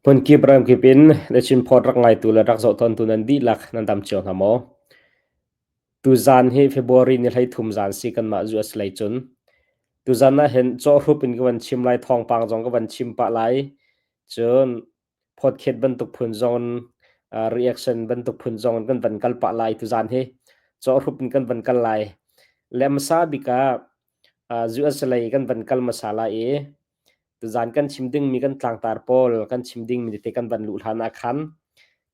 Hmunkip ramkip in na Chinphawt rak ngaitu le rak zoh tawntu nan dihlak nan dam cio hna maw? Tuzaan hi February ni 13 zaan si kanmah US lei cun. Tuzaan ah hin cawhrup in ka van chim lai, thawngpang zong ka van chim pah lai. Cun podcast bantuk phun zong in reaction bantuk phun zong in kan van kal pah lai tuzaan hi. Cawhrup in kan van kal lai. Le hmasa bik ah US lei kan van kal hmasa lai i Tuzaan kan chim dingmi kan tlangtar pawl kan chim dingmi tete kan van luh hlan ah khan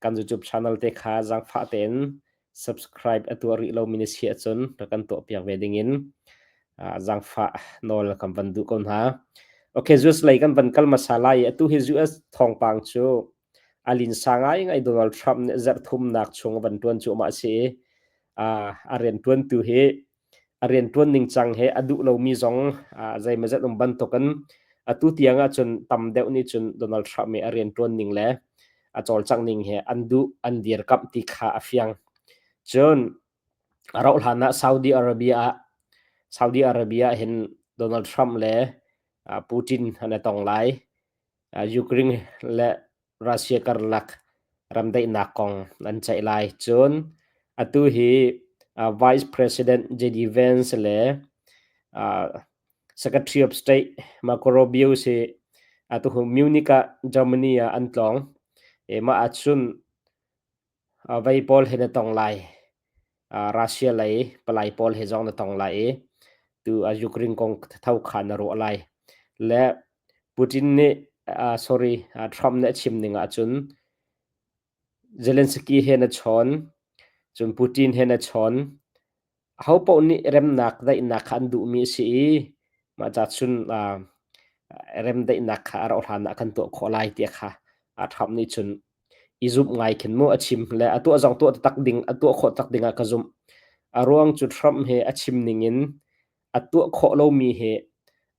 kan YouTube channel te kha zaangfah tein subscribe a tuah rih lomi na si ahcun rak kan tuahpiak ve dingin zaangfah nawl kan van duh ko hna. Okay, US lei kan van kal hmasa lai i atu hi US thawngpang cu a linsa ngaingai Donald Trump nih zarh thumnak chung a van ṭuan cuahmah a si i a rianṭuantu hi a rianṭuan ningcang he a duh lomi zong zeimawzat um bantukin atu tiang ahcun tam deuh nih cun Donald Trump nih a rianṭuan ning le a cawlcangh ning he an duh an dirkamh ti kha a fiang. Cun a rauh hlan ah Saudi Arabia ah Saudi Arabia hin Donald Trump le Putin an i tong lai. Ukraine le Russia karlak ramdaihnak kong an ceih lai. Cun atu hi Vice President JD Vance le Secretary of State Marco Rubio si atu Munich ah Germany ah an tlawng. E mah ahcun vei pawl he na tong lai. Russia lei palai pawl he zong na tong lai i tu Ukraine kong tho kha na ruah lai. Le Putin nih sorry Trump nih a chim ning ahcun Zelensky he na chawn, cun Putin he na chawn. Ahopaoh nih remnak daihnak kha an duhmi a si i mah ca cun remdaihnak kha a rauh hlan ah kan tuah khawh lai tiah kha Trump nih cun i zumh ngai khin mu a chim le a tuah zong tuah tak ding a tuah khawh tak ding ah ka zumh. A ruang cu Trump he a chim ning in a tuah khawh lomi hi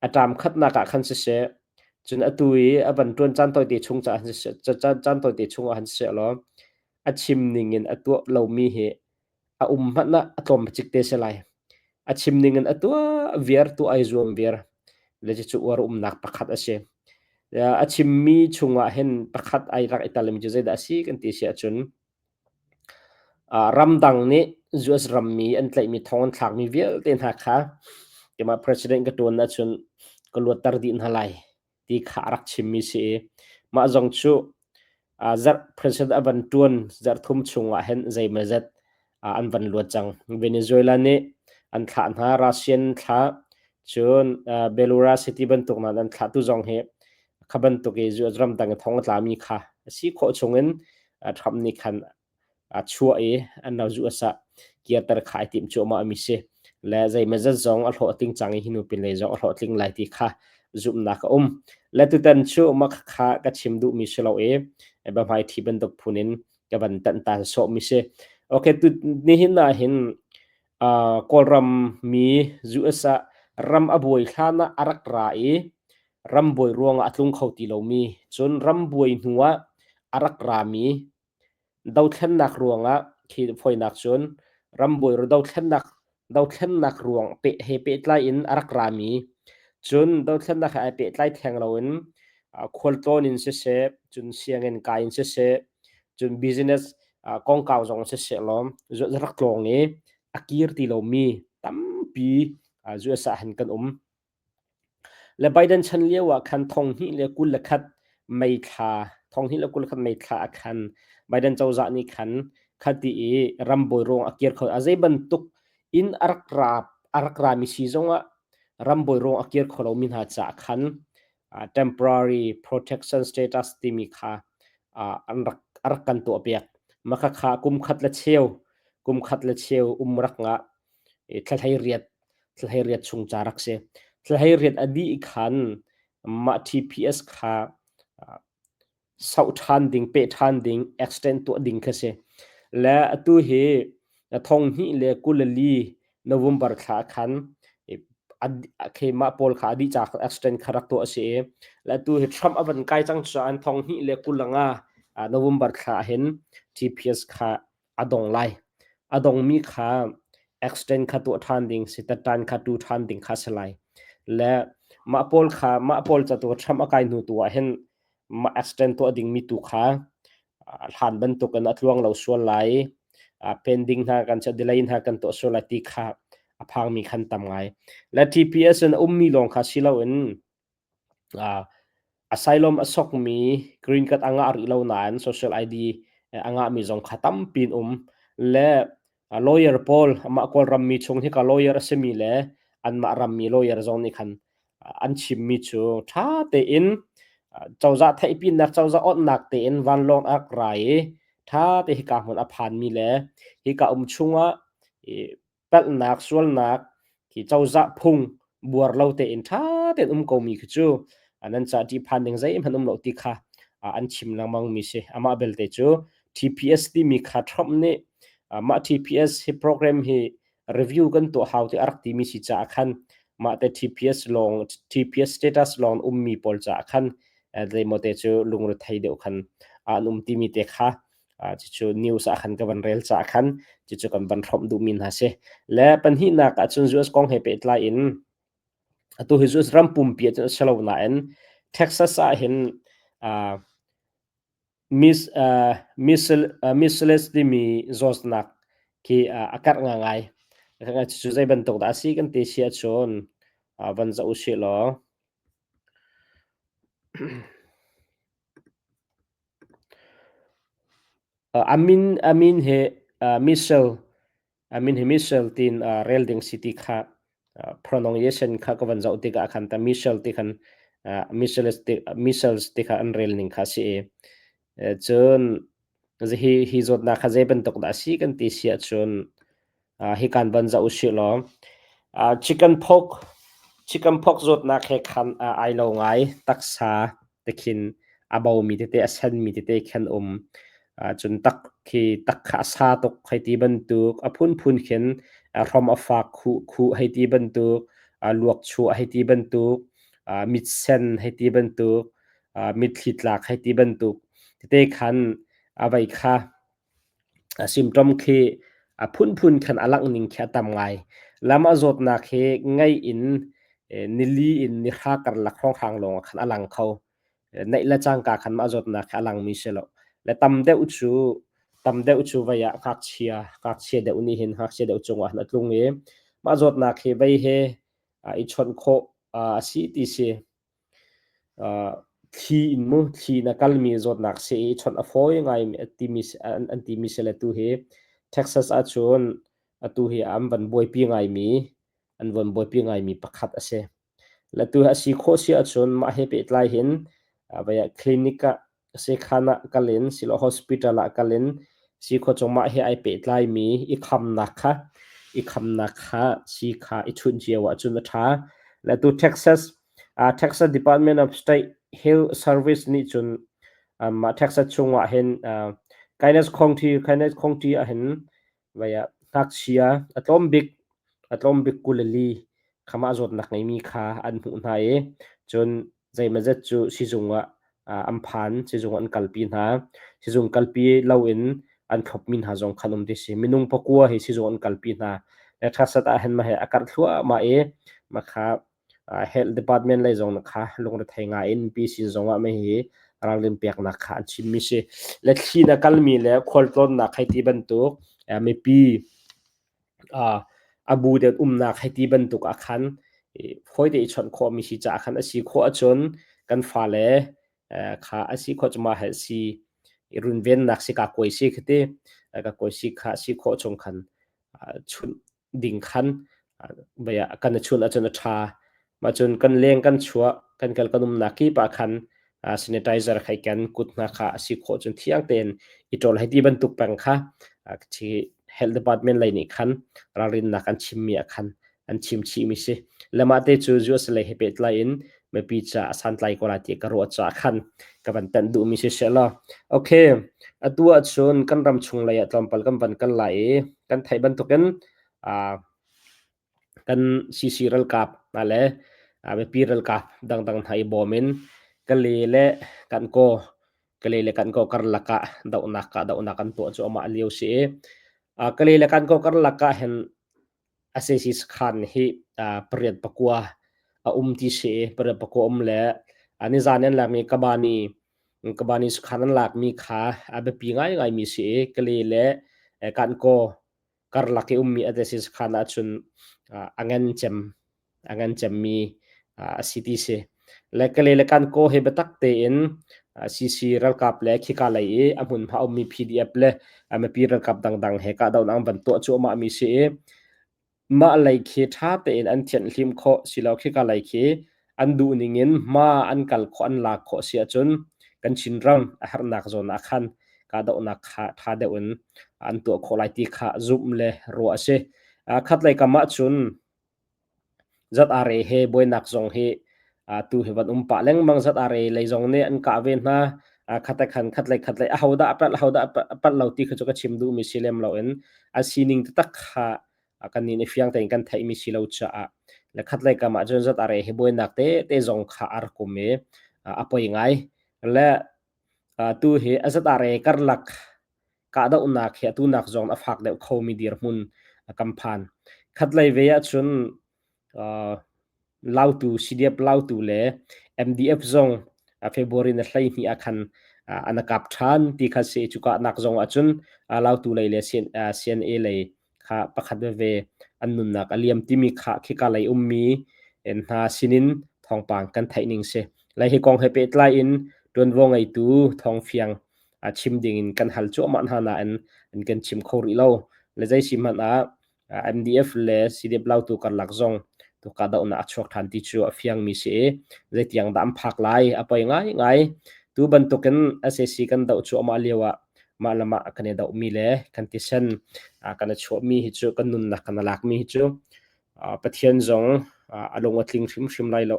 a ṭam khatnak ah khan siseh, cun atu i a van ṭuan caan tawite chung caah siseh, caan tawite chungah han siseh law a chim ning in a tuah lomi hi a um hmanh ah a tlawm cik te si lai. A chim ning in a tuah viar, tuah ai zuam viar. Le cucu uar umnak pakhat a si. A chimmi chungah hin pakhat ai rak i talmi cu zeidah a si kan ti si ahcun Ramdang nih US rammi an tlaihmi thong an thlakmi vialte hna kha keimah president ka ṭuan ahcun ka luatter dih hna lai ti kha a rak chimmi si i mah zong cu zarh president a van ṭuan zarh thum chungah hin zeimawzat an van luat cang. Venezuela nih an thlah hna, Russian thlah, cun Belarus ti bantuk hna an thlah tu zong hi kha bantuk i ramdang i thong a tlami kha a si khawh chungin Trump nih khan a chuah i an lo zu asa kirter kha ai tim cuahmah mi si le zeimawzat zong a hlawhtling cang i hinu pin lei zong a hlawhtling lai ti kha zumhnak a um le tutan cu mah kha ka chim duh mi si lo i biahmai thi bantuk phun in ka van tanh ta sawh mi si okay tu nihin ah hin Kawlram mi US ah ram a buai hlan ah a rak ra i ram buai ruangah a tlung kho ti lomi cun ram buai hnu ah a rak rami dothlennak ruangah khi fawinak cun ram buai dothlennak dothlennak ruang pe he pehtlai in a rak rami cun dothlennak he ai pehtlai theng loin khualtlawn in siseh cun sianginn kai in siseh cun business kongkau zong siseh law rak tlawng i a kir ti lomi tampi US ah hin kan um. Le Biden chan lio ah khan 2021 May thla 2021 May thla ah khan Biden cozah nih khan khati i rambawi ruang a kir kho a zei bantuk in a rak ra a rak rami si zongah rambawi ruang a kir kho lomi hna caah khan temporary protection status timi kha an rak a rak kan tuah piak maka kha kum khat le cheu kum khat le cheu um rak nga thla 18 thla 18 chung ca rak si. Thla 18 a dih khan mah TPS kha sauh ṭhan ding, peh ṭhan ding, extend tuah ding kha si. Le atu hi 2024 November thla khan mah pawl kha a dih ca extend kha rak tuah a si i le atu hi Trump a van kai cang caah 2025 November thla hin TPS kha a dong lai. A dongmi kha extend kha tuah ṭhan ding si, tatṭan kha tu ṭhan ding kha si lai. Le mah pawl kha mah pawl ca tu Trump a kai hnu tu ah hin Mah extend tuah dingmi tu kha hlan bantukin a tluang lo sual lai, pending hna kan chiah, delay hna kan tuah sual lai ti kha a phangmi khan tam ngai. Le TPS in a ummi lawng kha si loin asylum a sokmi green card a ngah rih lo nain social ID a ngahmi zong kha tampi an um. Le lawyer pawl amah Kawlram mi chung hika lawyer a simi le anmah rammi lawyer zong nih khan an chimmi cu ṭha tein cozah theihpinak cozah onhnak tein vanlawng a rak ra i ṭha te hika hmun a phanmi le hika um chungah palhnak sualnak hi cozah phung buar lo tein ṭha tein um komi khi cu nan ca ṭihphan ding zeihmanh um lo ti kha an chim lengmang mi si. Amah belte cu TPS timi kha Trump nih mah TPS hi program hi review kan tuah hau ti a rak timi si caah khan mah te TPS lawng TPS status lawng ummi pawl caah khan zeimaw te cu lungrethei deuh khan an um timi te kha cucu news ah khan ka van rel caah khan cucu kan van hrawmh duhmi hna si. Le pahnihnak ahcun US kong he pehtlai in atu hi US ram pumpi ahcun a si lo nain Texas ah hin measles timi zawtnak khi a karh ngai. Cucu zei bantuk dah a si kan ti si ahcun van zoh usih law. A min hi Michelle A min hi Michelle tiin rel ding si ti kha pronunciation kha ka van zoh tikah khan ta Michelle ti khan Michelle ti kha an rel ning kha si i cun hi hi zawtnak kha zei bantuk dah a si kan ti si ahcun hi kan van zoh usih law chicken pox chicken pox zawtnak he khan ai lo ngai taksa te khin a bomi tete a senmi tete khin um. Cun tak khi tak kha a sa tuk hei ti bantuk a phunphun khin hrom a fak khuh khuh hei ti bantuk luak chuah hei ti bantuk mitsen hei ti bantuk mitthli tlak hei ti bantuk tete khan a vei kha Symptom khi a phunphun khan a langh ning khi a tam ngai. Lam a zawtnak hi ngei in nili in nihra karlak hrawnghrang lawng ah khan a lang kho. Neih le cangka khan mah zawtnak hi a langmi si lo. Le tam deuh cu tam deuh cu vei ah ngakchia ngakchia deuh nih hin ngakchia deuh cungah hin a tlung i mah zawtnak hi vei he i chawnh khawh a si ti si. Thli in mu thli in a kalmi zawtnak si i chawnh a fawi ngai timi an timi si le tu hi Texas ahcun atu hi an van buaipi ngaimi an van buaipi ngaimi pakhat a si. Le tu a si khawh si ahcun mah he pehtlai hin vei ah clinic ah Sekhan ah kal in silo hospital ah kal in sikhua cungmah he ai pehtlaimi i khamnak kha i khamnak kha si kha i chunh cio ahcun a ṭha. Le tu Texas Texas Department of State Health Service nih cun mah Texas chungah hin Kines County Kines County ah hin vei ah ngakchia a tlawm bik a tlawm bik 24 khamah zawtnak ngeimi kha an hmuh hna i cun zeimawzat cu sizung ah an phan, sizung an kalpi hna. Sizung kalpi loin an thlopmi hna zong khan um ti si. Minung pakua hi sizung an kalpi hna. Le ṭhatsat ah hin mah hi a karh thluahmah i mah kha health department lei zong kha lungrethei ngai in mipi sin zong ah mah hi ralrin peknak kha an chimmi si. Le thli na kalmi le khualtlawnnak hei ti bantuk mipi a bu deuh umnak hei ti bantuk ah khan fawi te i chawnh khawhmi si caah khan a si khawh ahcun kan fale kha a si khawh cu mah he si i runvennak si ka kuai si khi ti ka kuai si kha si khawh chung khan chunh ding khan kan i chunh ahcun a ṭha. Mah cun kan leng kan chuah kan kal kan umnak kip ah khan sanitizer kha i ken kut hna kha a si khawh cun thiang tein i ṭawl hei ti bantuk peng kha health department lei nih khan ralrinnak an chimmi ah khan an chim chihmi si. Le mah te cu US lei he pehtlai in mipi ca a santlai ko lai ti ka ruah caah khan ka van tanh duhmi si seh law. Okay, atu ahcun kan ram chung lei ah tlawmpal kan van kal lai i kan theih bantukin kan CC ralkap hna le mipi ralkap dangdang hna i bawm in Kale le Kankaw Kale le Kankaw karlak ah dohnak kahdohnak an tuah cuahmah lio si i Kale le Kankaw karlak ah hin SAC sakhan hi pariat pakua a um ti si i pariat pakua um le nizan an lakmi Kabani. Kabani sakhan an lakmi kha a biapi ngaingaimi si i Kale le Kankaw karlak i ummi a si sakhan ahcun a ngan cem a ngan cemmi a si ti si. Le Kale le Kankaw he biatak tein CC ralkap le khika lei i a hmunhma ummi PDF le mipi ralkap dangdang he kahdohnak an van tuah cuahmah mi si i Mah lei khi ṭha tein an thianhhlimh khawh silo khika lei khi an duh ningin hma an kal khawh an lak khawh si ahcun kan Chinram a herhnak zawn ah khan kahdohnak kha ṭha deuh in an tuah khawh lai ti kha zumh le ruah a si. Khatlei kam ahcun ZRA he buainak zong hi tu hi van um pah lengmang ZRA lei zong nih an kah ve hna. Khat khan khatlei khatlei ahodah a palh ahodah a palh lo ti kha cu ka chim duhmi si lem loin a sining taktak kha kan nih nih fiang tein kan theihmi si lo caah le khatlei kam ah cun ZRA hi buainak tete zong kha a rak um i a poi ngai. Le tu hi a ZRA karlak kahdohnak hi atu nak zong a fak deuh khomi dirhmun kan phan. Khatlei ve ahcun Lautu CDF Lautu le MDF zong February na 12 ah khan an kap ṭhan ti kha si. Cu kahnak zong ahcun Lautu lei le CNA lei kha pakhat veve an nunnak a liam timi kha khika lei ummi hna sinin thawngpang kan theih ning si. Lai hi kong he pehtlai in ṭuanvo ngeitu thawngfiang chim ding in kan hal cuahmah hna nain an kan chim kho rih lo. Le zei si hmanh ah MDF le CDF Lautu karlak zong tukahdohnak a chuak ṭhan ti cu a fiangmi si i zeitiang dah an phak lai a poi ngaingai. Tu bantukin sac kan doh cuahmah lio ah mah le mah kan i dohmi le kan tisen kan i chuahmi hi cu kan nunnak kan i lakmi hi cu Pathian zong a lung a tling hrimhrim lai lo.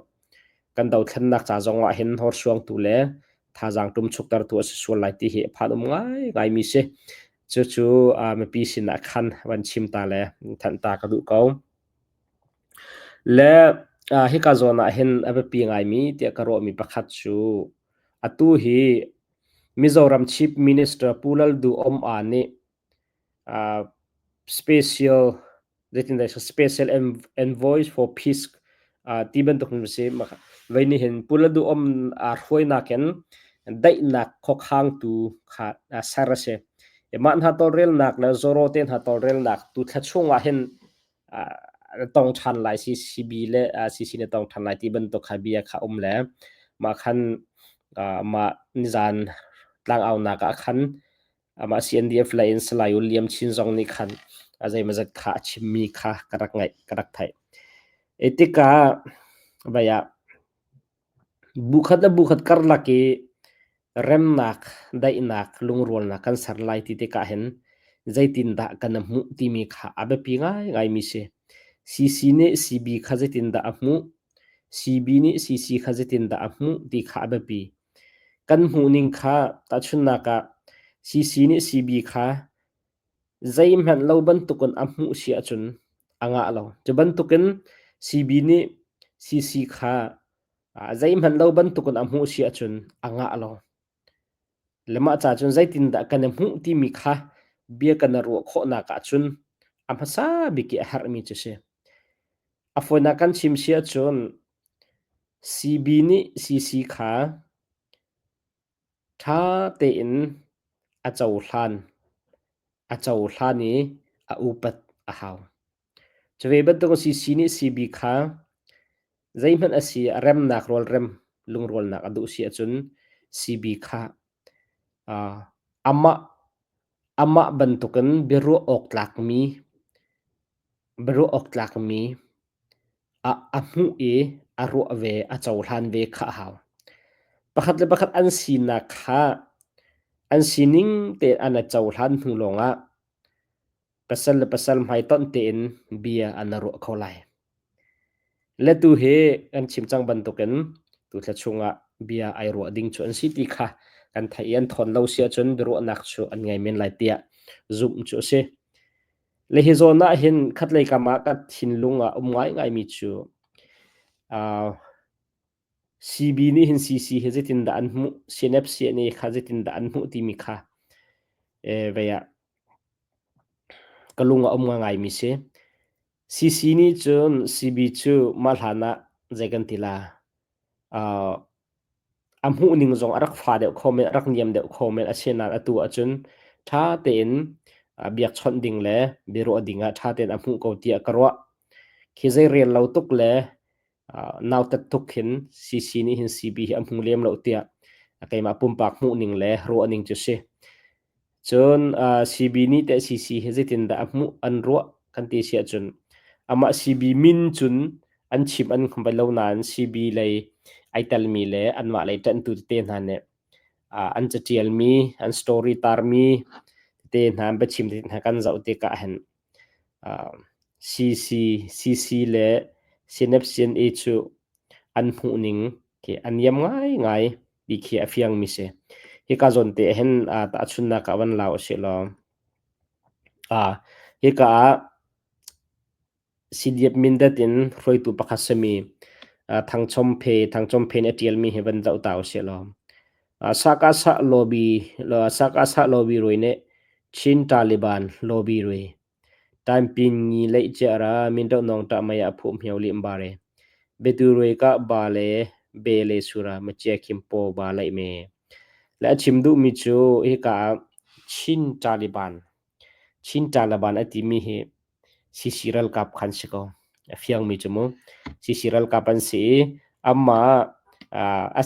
Kan dothlennak ca zong ah hin hnorsuangtu le thazaang ṭumchuktertu a si sual lai ti hi phan um ngaingaimi si. Cucu mipi sinah khan van chim ta le thanh ta ka duh ko. Le hika zawn ah hin a biapi ngaimi tiah ka ruahmi pakhat cu atu hi Mizoram Chief Minister Pu Lalduhom Aa nih special zeitindah special envoy for peace ti bantuk in si vei nih hin Pu Lalduhom aa hruainak in daihnak khuakhangtu kha ser a si. Mah hna tawlrelnak le Zoro te hna tawlrelnak tu thla chung ah hin tong ṭhan lai CCB le CC na tong ṭhan lai ti bantuk kha bia kha um le mah khan mah nizan tlangaunak ah khan amah CNDF lei in Salai William Chin zong nih khan a zeimawzat kha a chimmi kha ka rak ngaih ka rak theih. E tikah vai ah bu khat le bu khat karlak i remnak, daihnak, lungrualnak kan ser lai ti tikah hin zeitindah kan hmuh timi kha a biapi ngaingaimi si. CC nih CB kha zeitindah a hmuh, CB nih CC kha zeitindah a hmuh ti kha a biapi. Kan hmuhning kha tahchunhnak ah CC nih CB kha zeihmanh lo bantukin a hmuh si ahcun a ngah lo. Cu bantukin CB nih CC kha zeihmanh lo bantukin a hmuh si ahcun a ngah lo. Le mah ca cun zeitindah kan i hmuh timi kha bia kan i ruah khawhnak ahcun a hmasa bik i a herhmi cu si. A fawinak kan chim si ahcun CB nih CC kha ṭha tein a cohlan. A cohlan i a upat a hau. Cu ve bantuk CC nih CB kha zeihmanh a si ah remnak rawlrem lungrualnak a duh si ahcun CB kha uh, amah amah bantukin biaruah awk tlakmi biaruah awk tlakmi a, a hmuh i a ruah ve, a cohlan ve kha a hau. Pakhat le pakhat an sinak kha an sining tein an i cohlan hnu lawngah pasal le pasal hmaitonh tein bia an i ruah kho lai. Le tu hi kan chim cang bantukin tu thla chungah bia ai ruah ding cu an si ti kha kan theih i an thawn lo si ahcun biaruahnak cu an ngei men lai tiah zumh cu a si. Le hi zawn ah hin khatlei kam ah ka thinlung ah um ngaingaimi cu uh, CB nih hin CC hi zeitindah an hmuh, CNF CNA kha zeitindah an hmuh timi kha eh, vei ah ka lung a um ngaingaimi si. CC nih cun CB cu mah hlan ah zei kan ti la uh, A hmuhning zong a rak fa deuh kho men, a rak niam deuh kho men. Asinain atu ahcun ṭha tein biakchawnh ding le biaruah ding ah ṭha tein a hmuh ko tiah ka ruah. Khi zei rel lo tuk le nautat tuk khin CC nih hin CB hi a hmu lem lo tiah keimah pumpak hmuhning le ruahning cu si. Cun CB nih teh CC hi zeitindah a hmuh an ruah kan ti si ahcun amah CB min cun an chim an hmu bal lo nain CB lei ai telmi le anmah lei ṭanhtu tete hna nih an caṭialmi, an story tarmi tete hna, an biachim tete hna kan zoh tikah hin CC, CC le CNF-CNA cu an hmuhning khi a niam ngaingai ti khi a fiangmi si. Hika zawn te hin tahchunhnak ah van la usih law hika ah CDF Mindat in hruaitu pakhat simi Thangchom Phe, Thangchom Phe nih a ṭialmi hi van zoh ta usih law Sakasah lobby, Sakasah lobby rui nih Chin Taliban lobby rui Taipin ngi leih cia ra min doh nawng ṭah mei ah phuh hmio lim bare. Betu rui ka ba le be le sura ma chia khim paw ba laih me. Le a chim duhmi cu hika ah Chin Taliban Chin Taliban a timi hi CC ralkap khan si ko. A fiangmi cu mu. CC ralkap an si i amah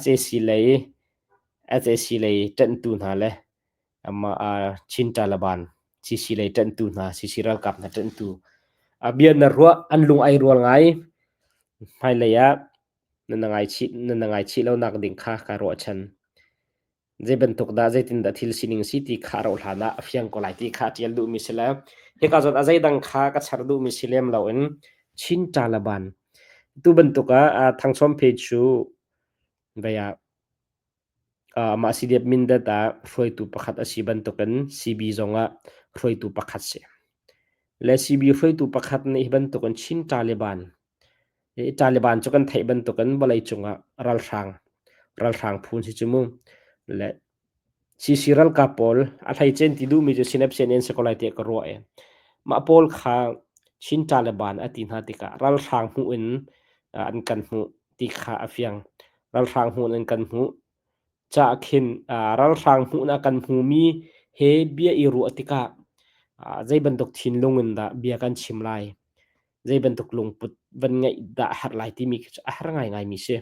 SAC lei SAC lei ṭanhtu hna le amah Chin Taliban CC lei ṭanhtu hna CC ralkap hna ṭanhtu a bia na ruah an lung ai rual ngai. Hmailei ah na ngaichih na ngaichih lonak ding kha ka ruahchan. Zei bantuk dah zeitindah thil sining si ti kha a rauh hlan ah a fiang ko lai ti kha a ṭial duhmi si le hika zawn a zeidang kha ka char duhmi si lem loin Chin Taliban tu bantuk ah Thangchom Phe cu vei ah amah CDF Mindat ah hruaitu pakhat a si bantukin CB zongah hruaitu pakhat si. Le CB hruaitu pakhat nih hi bantukin Chin Taliban Taliban cu kan theih bantukin vawleicung ah ralhrang ralhrang phu an si cu mu. Le CC ralkap pawl a hleicen ti duhmi cu Sinep CNN si ko lai tiah ka ruah i mah pawl kha Chin Taliban a ti hna tikah ralhrang hmuh in an kan hmuh ti kha a fiang. Ralhrang hmuh in an kan hmuh. Cah khin ralhrang hmuhnak kan hmumi he bia i ruah tikah zei bantuk thinlung in dah bia kan chim lai? Zei bantuk lungput van ngeih dah a herh lai timi khi cu a har ngaingaimi si.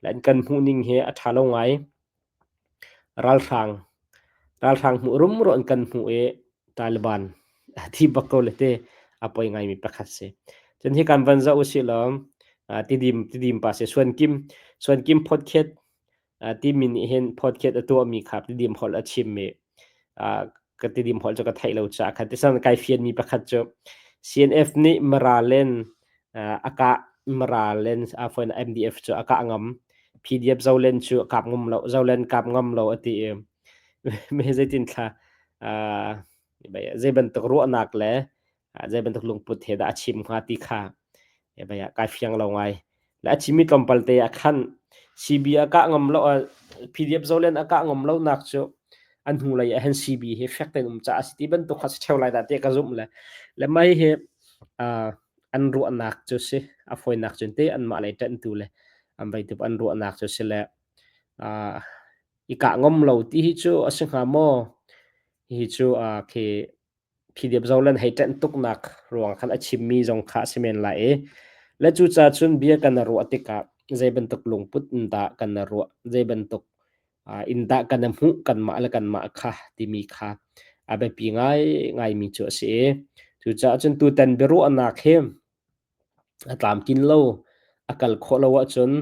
Le an kan hmuhning hi a ṭha lo ngai. Ralhrang ralhrang hmuh rumro an kan hmuh i Taliban thi bak ko le te a poi ngaimi pakhat si. Cun hi kan van zoh usih law tidim tidim pa si Suan Kim Suan Kim podcast timi nih hin podcast a tuahmi kha tidim holh a chim i ka tidim holh cu ka theih lo caah khan tisan kai fianmi pakhat cu CNF nih Maralen a kah Maralen a phone MDF cu a kah ngam PDF Zolen cu a kap ngam lo Zolen kap ngam lo a ti i me zeitin thla zei bantuk ruahnak le zei bantuk lungput he dah a chim hnga ti kha kai fiang lo ngai. Le a chimmi tlawmpal te ah khan CB a kah ngam lo PDF Zolen a kah ngam lo nak cu an hnu lei ah hin CB hi fek tein um caah a si ti bantuk kha si ṭheo lai dah tiah ka zumh le le mei hi an ruahnak cu si a fawinak cun te anmah lei ṭanhtu le an vei tu an ruahnak cu si le i kah ngam lo ti hi cu a si hnga maw hi cu khi PDF Zoland hei ṭanh tuknak ruang khan a chimmi zong kha a si men lai i le cucaah cun bia kan ruah tikah zei bantuk lungput in dah kan ruah zei bantuk in dah kan hmuh kanmah le kanmah kha timi kha a biapi ngaingaimi cu a si i cucaah cun tutan biaruahnak hi a tlamtlin lo a kal khawh lo ahcun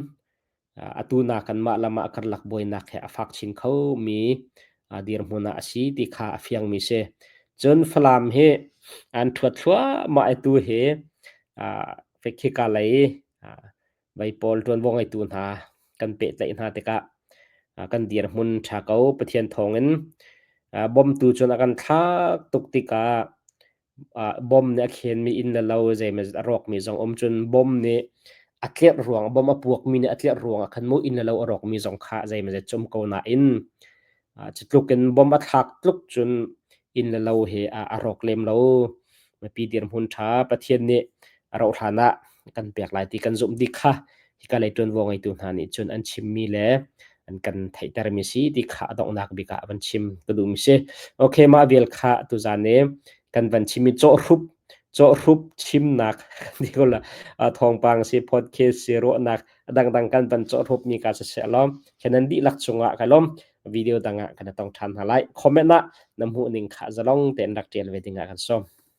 atu na kanmah lam ah karlak buainak he a fak chin khomi dirhmun ah a si ti kha a fiangmi si. Cun Falam hi an ṭhuat thluahmah i tu hi khika lei vei pawl ṭuanvo ngeitu hna kan pehtlaih hna tikah kan dirhmun ṭha ko Pathian thawngin bawmtu cun a kan thlak tuk tikah Bom nih a khenmi inn le lo zeimawzat a rawkmi zong um cun bom nih a tlerh ruang bom a puakmi nih a tlerh ruangah khan mu inn le lo a rawkmi zong kha zeimawzat cu um ko nain cu tluk in bom a thlak tluk cun inn le lo hi a rawk lem lo. Mipi dirhmun ṭha Pathian nih a rauh hlan ah kan pek lai ti kan zumh dih kha hika lei ṭuanvo ngeitu hna nih cun an chimmi le an kan theihtermi si ti kha a donghnak bik ah van chim ka duhmi si. Okay, mah vial kha tuzan i kan van chimmi cawhhrup cawhhrup chimnak ti ko la thawngpang si podcast si ruahnak dangdang kan van cawhhrup mi ka siseh law nan dihlak cungah ka lawm video dang ah kan tong ṭhan hna lai. Comment ah na hmuh ning kha zalong tein rak ṭial ve ding ah kan sawm.